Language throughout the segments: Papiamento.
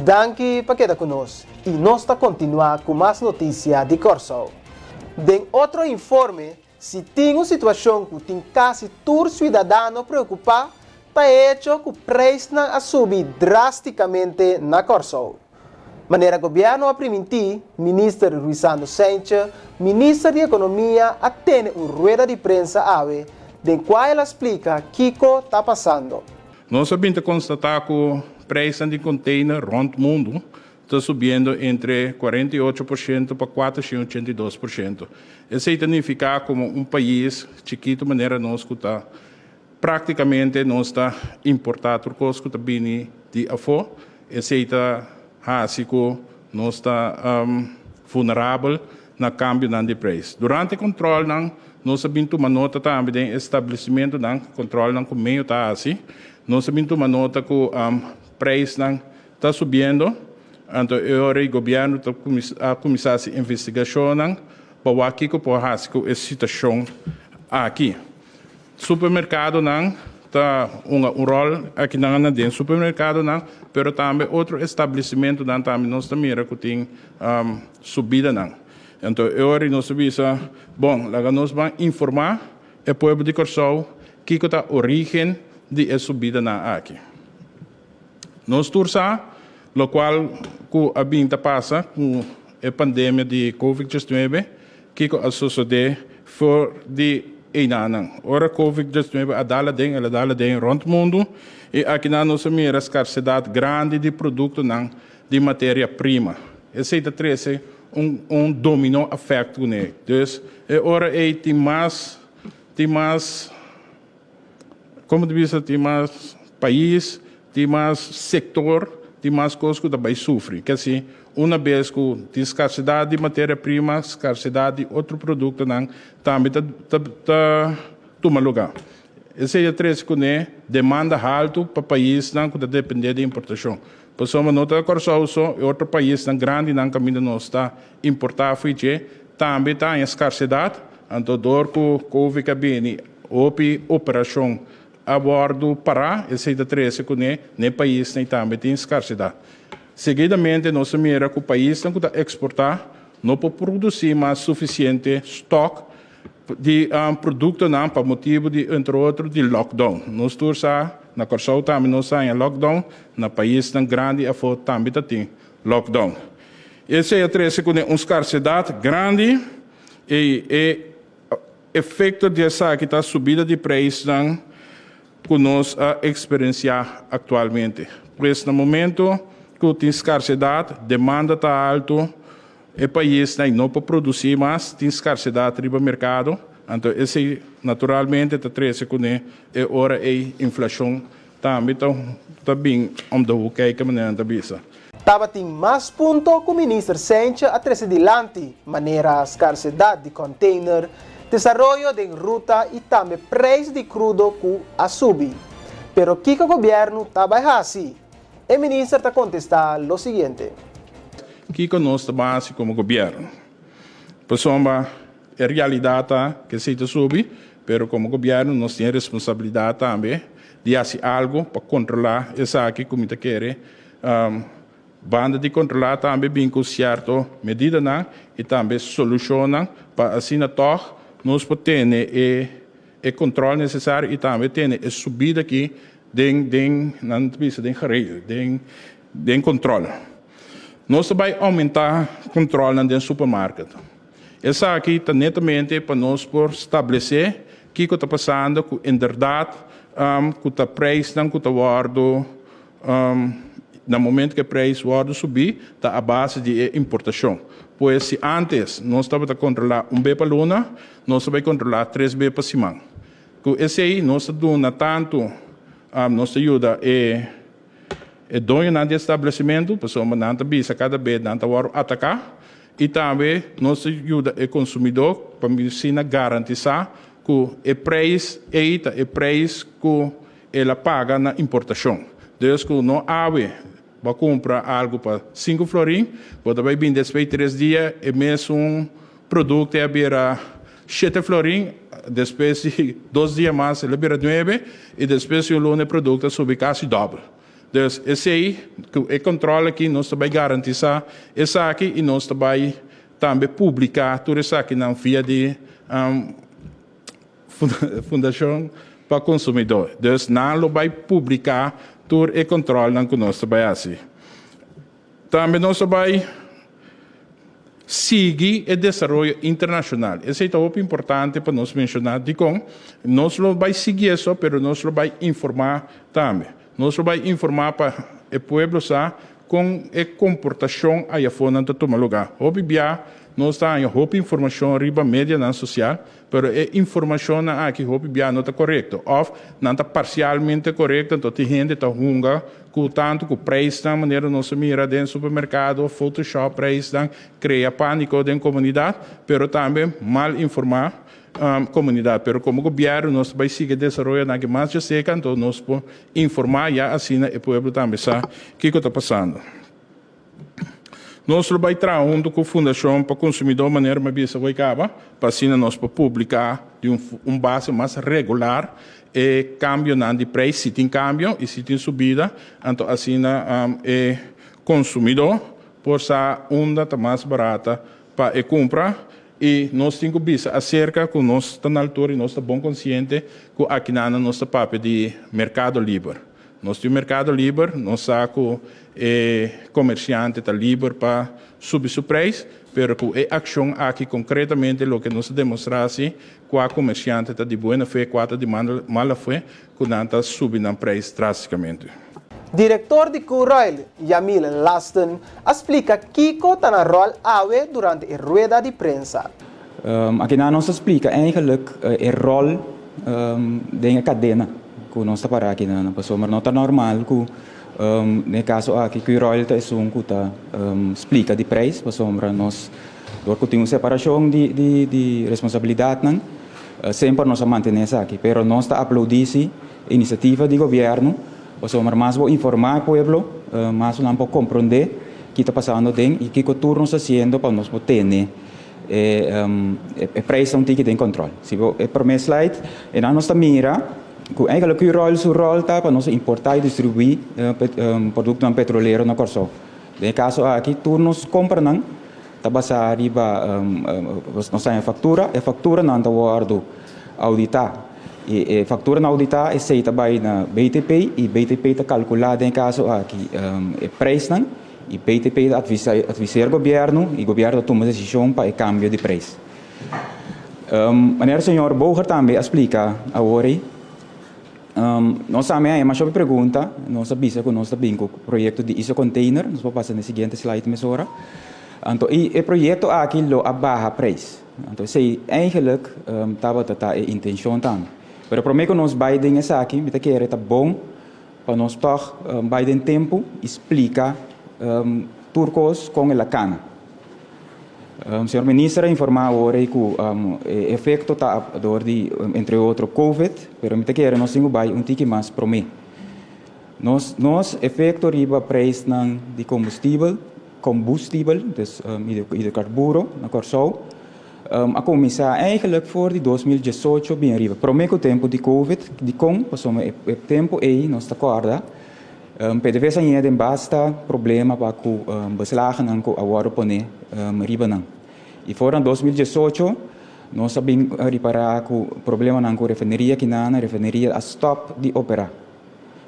Danki pa keda ku nos i nos ta kontinuá ku mas notisia di Kòrsou. Den otro informe, si tin un situashon ku tin kasi tur siudadano preokupá, ta e echo ku preisnan a subi drástikamente na Kòrsou. Manera gobièrnu a primintí, Minister Ruisando Cijntje, Minister di Ekonomia a tene un rueda di prensa awe den kua el a splika kiko ta pasando. Nos a bin ta konstatá ku preisnan di konteiner rònt mundu ta subiendo entre 48% pa 482%. Esei ta nifiká komo un pais chikitu manera nos ku ta práktikamente nos ta importá tur kos ku ta bini di afó, esei ta hasi ku nos ta vulnerabel na kambionan di preis. Durante kontrolnan nos a bin tuma nota tambe den establesimentunan, kontrolnan ku medio ta hasi, nos a bin tuma nota ku preisnan ta subiendo, anto e ora ei gobièrnu ta a kuminsá hasi investigashonnan pa wak kiko por hasi ku e situashon aki. Supermerkadonan ta hunga un ròl akinan na den supermerkadonan, pero tambe otro establesimentunan tambe nos ta mira ku tin subidanan. Anto e ora nos ta bisa, bon, laga nos ban informá e pueblo di Kòrsou kiko ta orígen di e subidanan aki. Nos tur sa lokual ku a bin ta pasa ku e pandemia di Covid 19, kiko a sosodé for di einanan. Ora Covid 19 a dal aden, el a dal aden rònt mundu i akinan nos a mira skarsedat grandi di produktonan di materia prima. Esei ta trese un dominó efèkt kuné. Dus e ora ei tin mas, komo ta bisa, tin mas pais, tin mas sektor, tin mas kos ku ta bai sufri. Ke asina, un bes ku tin skarsedat di materia prima, skarsedat di otro produktonan tambe ta tuma lugá. Esei ta trese kuné demanda haltu pa paisnan ku ta dependé di importashon. Pasobra no ta Kòrsou so, e otro paisnan grandinan kaminda nos ta importá for dje, tambe ta den skarsedat, anto dor ku Covid a bini, hopi operashon a wòrdu pará, esei ta trese kuné na paisnan tambe tin skarsedat. Seguidamente nos a mira ku paisnan ku ta eksportá no por produsí mas sufisiente stòk di produktonan pa motibu di, entre otro, di lockdown. Nos tur sa, na Kòrsou tambe nos a lockdown, na paisnan grandi afó tambe tin lockdown. Esei a trese kuné un skarsedat grandi i efekto di esaki ta subida di preisnan ku nos a eksperensiá aktualmente. Pues na momento ku tin skarsedat, demanda ta haltu, e paisnan no por produsí mas, tin skarsedat riba merkado, anto esei naturalmente ta trese kuné e ora e inflashon tambe ta bin om de hoek kijken, manera ta bisa. Tabatin mas punto ku Minister Cijntje a trese dilanti, manera skarsedat di container, desaroyo di ruta i tambe preis di krudo ku a subi. Pero kiko gobièrnu ta bai hasi? E minister ta kontestá lo siguiente. Kiko nos ta hasi komo gobièrnu? Pasobra, e realidat ta ku esei ta subi, pero komo gobièrnu nos tin responsabilidat tambe di hasi algu pa kontrolá esaki ku mi ta kere. Banda di kontrolá tambe bin ku sierto medidanan i tambe solushonnan pa asina toch nos por tene e kontrol nesesario i tambe tene e subida aki den nan bisa den geregeld, den kontrol. Nos ta bai oumentá kontrol den supermarket. Esaki ta netamente pa nos por establesé kiko ta pasando ku inderdaad ku ta preisnan ku ta wòrdu na momento ku e preis wòrdu subi ta a base di importashon. Pues si antes nos tabata kontrolá un be pa luna, nos ta bai kontrolá 3 be pa siman. Ku esei nos ta duna tantu nos ta yuda e doñonan di establesimentu, pasobra nan ta bisa kada bes nan ta wòrdu ataká i tambe nos ta yuda e konsumidó pa asina garantisá ku e preis ei ta e preis ku el a paga na importashon. Dus ku no awe bo a kumpra algu pa 5 florin, bo ta bai bin despues 3 dia e mesun produkto a bira 7 florin, despues di 2 dia mas el a bira 9 i despues di un luna e produkto a subi kasi dòbel. Dus esei, ku e kòntròl aki nos ta bai garantisá esaki i nos ta bai tambe publiká tur esakinan via di Fundashon pa Konsumidó. Dus nan lo bai publiká tur e kòntròlnan ku nos ta bai hasi. Tambe nos ta bai sigui e desaroyo internashonal. Esei ta hopi importante pa nos menshoná. Dikon? Nos lo bai sigui eso, pero nos lo bai informá tambe. Nos lo bai informá pa e pueblo sa kon e komportashon ayafonan ta tuma lugá. Hopi bia nos ta haña hopi informashon riba medianan sosial, Pero e informashonnan aki hopi bia no ta korekto òf nan ta parsialmente korekto, anto tin hende ta hunga ku tantu ku preisnan manera nos a mira den supermerkado, photoshop preisnan, krea pániko den komunidat, pero tambe mal informá komunidat. Pero komo gobièrnu nos ta bai sigui e desaroyonan aki mas djaserka, anto nos por informá ya asina e pueblo tambe sa kiko ta pasando. Nos lo bai traha huntu ku Fundashon pa Konsumidó manera mi a bisa wei kaba, pa asina nos por publiká di un un base mas regular e kambionan di preis, si tin kambio i si tin subida, anto asina e konsumidó por sa unda ta mas barata pa e kumpra. I nos tin ku bisa aserka ku nos ta na altura i nos ta bon konsiente ku akinana nos ta papia di merkado liber. Nos tin un merkado liber, nos sa ku e komersiante ta liber pa subi su preis, pero ku e akshon aki konkretamente loke nos ta demostrá si kua komersiante ta di buena fe, kua ta di mala fe, ku nan ta subi nan preis drástikamente. Direktor di Curoil, Yamil Lasten, a splika kiko ta nan ròl awe durante e rueda di prensa. Akinan nos ta splika eigenlijk e ròl den e kadena ku nos ta pará akinan, pasobra no ta normal ku den e kaso aki Curoil ta esun ku ta splika di preis, pasobra nos dor ku tin un separashon di responsabilidatnan semper nos a mantené esaki, pero nos ta aplaudí si e inisiativa di gobièrnu, pasobra mas bo informá e pueblo mas nan por komprondé ki ta pasando den i kiko tur nos ta hasiendo pa nos por tene E prijs ta un tiki den control. Si bo e prome slide, enan nos ta mira cu eigenlijk Curoil su rol ta pa nos importa y distribui productonan petrolero na Corsou. Den e caso aki tur nos compranan ta basa riba nos ta haña factura, e facturanan ta wordo audita y e facturanan audita esey ta bay na BTP y BTP ta calcula den e caso aki e prijsnan. Y PTP ta adviseer gobierno y gobierno ta tuma decision pa e cambio di prijs. Manera señor Boger tambe a splica awor ey, nos tambe a haña masha hopi pregunta, nos a bisa cu nos ta bin cu proyecto di iso container, nos por pasa na e siguiente slide mesora. Anto e proyecto aki lo a baha prijs. Anto esey eigenlijk tabata ta e intencion tambe. Pero prome cu nos bay den esaki mi ta kere ta bon Pa nos tòg bai den tempu i splika tur kos kon el a kana. Señor Minister a informá awor ei ku e efekto ta dor di entre otro Covid, pero mi ta kere nos tin ku bai un tiki mas promé. Nos nos efekto riba preisnan di kombustibel, kombustibel, dus hidrokarburo na Kòrsou, A kuminsá eigenlijk for di 2018 bin ariba, promé ku tempu di Covid. Dikon? Pasobra e tempu ei nos ta kòrda PDVSA a ña den basta problema pa ku beslagennan ku a wòrdu poné riba nan. I for na 2018 nos a bin ripará ku problemanan ku refineria kinan, refineria a stòp di operá.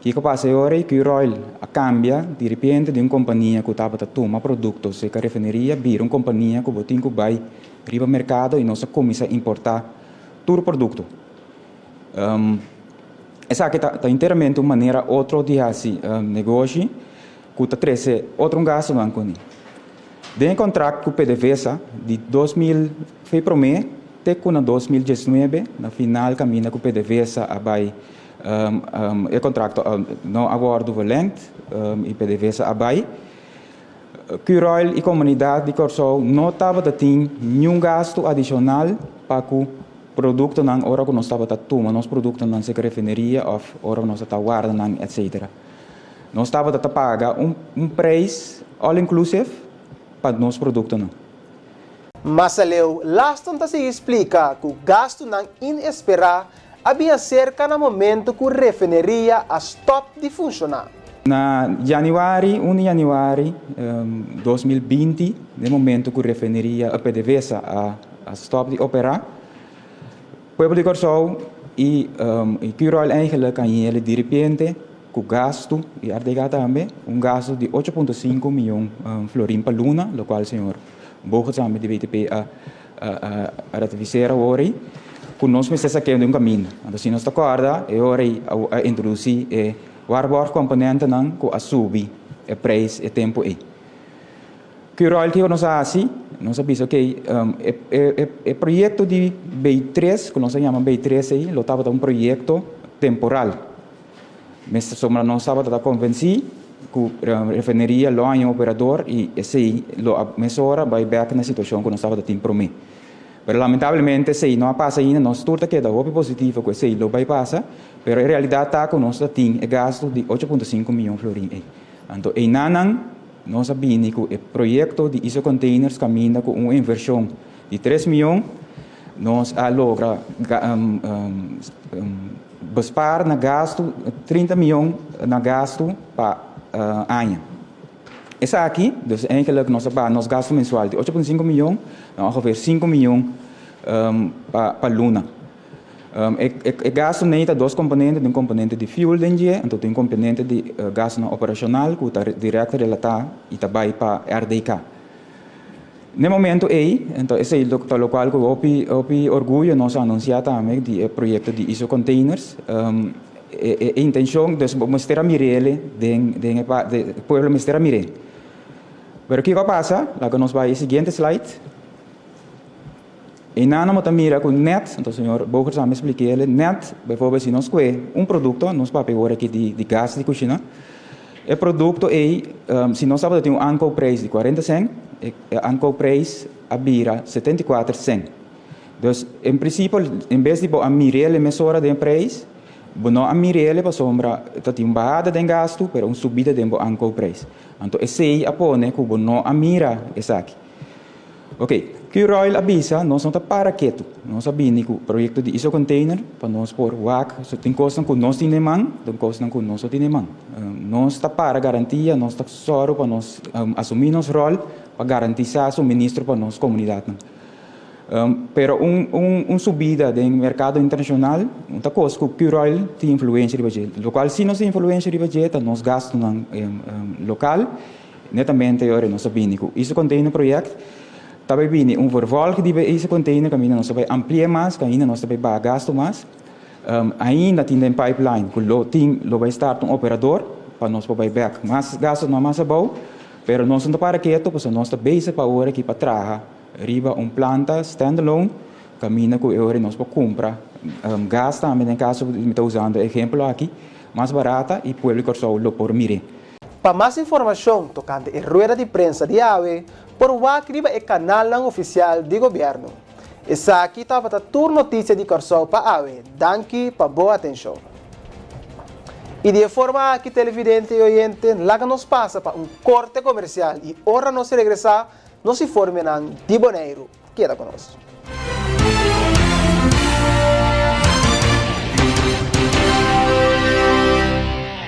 Kiko pasa e ora ei? Curoil a kambia di ripiente di un kompania ku tabata tuma produkto serka refineria bira un kompania ku bo tin ku bai riba merkado i nos a kuminsá importá tur produkto. Esaki ta enteramente un manera otro di hasi negoshi ku ta trese otro gastunan kuné. Den e kontrakt ku PDVSA di 2000 fe promé te ku na 2019 na final kaminda ku PDVSA a bai E kontrakto no a wòrdu verlengd i PDVSA a bai. Curoil i komunidat di Kòrsou no tabata tin niun gastu adishonal pa ku produktonan ora ku nos tabata tuma nos produktonan serka refineria òf ora ku nos ta warda nan etsetera. Nos tabata ta paga un preis all inclusive pa nos produktonan. Mas aleu, Laston ta sigui splika ku gastunan inesperá a bin aserka na momentu ku refineria a stòp di funshoná. Na januari, 1 di januari 2020, den momento ku refineria PDVSA a a stòp di operá, pueblo di Kòrsou i i Curoil eigenlijk a yele diripiente ku gastu, i RDK tambe, un gastu di 8.5 mion florin pa luna, lokual señor Bogaerts tambe di BTP a a ratifiseer awor ei, ku nos mester sak'é den un kaminda. Anto si nos ta kòrda, e ora ei a introdusí e waarborgkomponentenan ku a subi e preis e tempu ei. Curoil kiko nos a hasi? Nos a bisa okey, e proyekto di B tres, ku nos a yama B tres ei, lo tabata un proyekto temporal. Mester sombra nos tabata ta konvensí ku refineria lo haña un operador i esei lo a mesora bai bèk na e situashon ku nos tabata tin promé. Pero lamentablemente esei no a pasa ainda. Nos tur ta keda hopi positivo ku esei lo bai pasa, pero e realidat ta ku nos ta tin e gastu di 8.5 mion florin ei. Anto einanan nos a bini ku e proyekto di ISO Containers kaminda ku un invershon di 3 mion nos a logra bespaar na gastu 30 mion na gastu pa aña. Esaki, dus eigenlijk nos a baha nos gastu mensual di 8.5 mion na ongeveer 5 mion pa luna. E gastu nei ta dos komponente, tin un komponente di fuel den dje, anto tin un komponente di gastunan operashonal ku ta dirèkt relatá i ta bai pa RDK. Na e momento ei, anto esei ta lokual ku hopi hopi orguyo nos a anunsiá tambe di e proyekto di ISO Containers. E intenshon, dus bo mester a mir'é den den e e pueblo mester a mir'é. Pero kiko a pasa? Laga nos bai e siguiente slide. Einan bo ta mira ku nèt, anto señor Bogerts a mi splik'é, nèt, bijvoorbeeld si nos kue un produkto, nos papia awor aki di gas di kushina, e produkto ei, si nos tabata tin un aankoopprijs di 40 sèn, e aankoopprijs a bira 74 sèn. Dus, en prinsipio, en bes di bo a mir'é mesora den e prijs, bo no a mir'é pasobra ta tin un bahada den gastu, pero un subida den bo aankoopprijs. Anto esei a pone ku bo no a mira esaki. Ok, Curoil a bisa nos no ta para ketu. Nos a bini ku proyekto di ISO Container pa nos por wak so tin kosnan ku nos tin den man, tin kosnan ku nos no tin den man. Nos ta para garantia, nos ta sòru pa nos asumí nos ròl pa garantisá suministro pa nos komunidatnan. Pero un subida den merkado internashonal no ta kos ku Curoil tin influensia riba dje. Lokual si nos tin influensia riba dje ta nos gastunan lokal. Netamente ora nos a bini ku ISO Container Project, ta bai bini un vervolg di e ISO Container kaminda nos ta bai amplia mas, kaminda nos ta bai baha gastu mas. Ainda tin den pipeline ku lo tin lo bai start un operador pa nos por bai bek mas gastunan mas abou, pero nos no ta para ketu pasobra nos ta bezig pa awor aki pa traha riba un planta standalone kaminda ku e ora nos por kumpra gas tambe den kaso mi ta usando e ehempel aki mas barata i pueblo di Kòrsou lo por mir'é. Pa mas informashon tokante e rueda di prensa di awe, por wak riba e kanalnan ofisial di gobièrnu. Esaki tabata tur notisia di Kòrsou pa awe. Danki pa bo atenshon. I di e forma aki, televidente i oyente, laga nos pasa pa un korte komersial i ora nos regresá, nos informenan di Boneiru. Keda ku nos.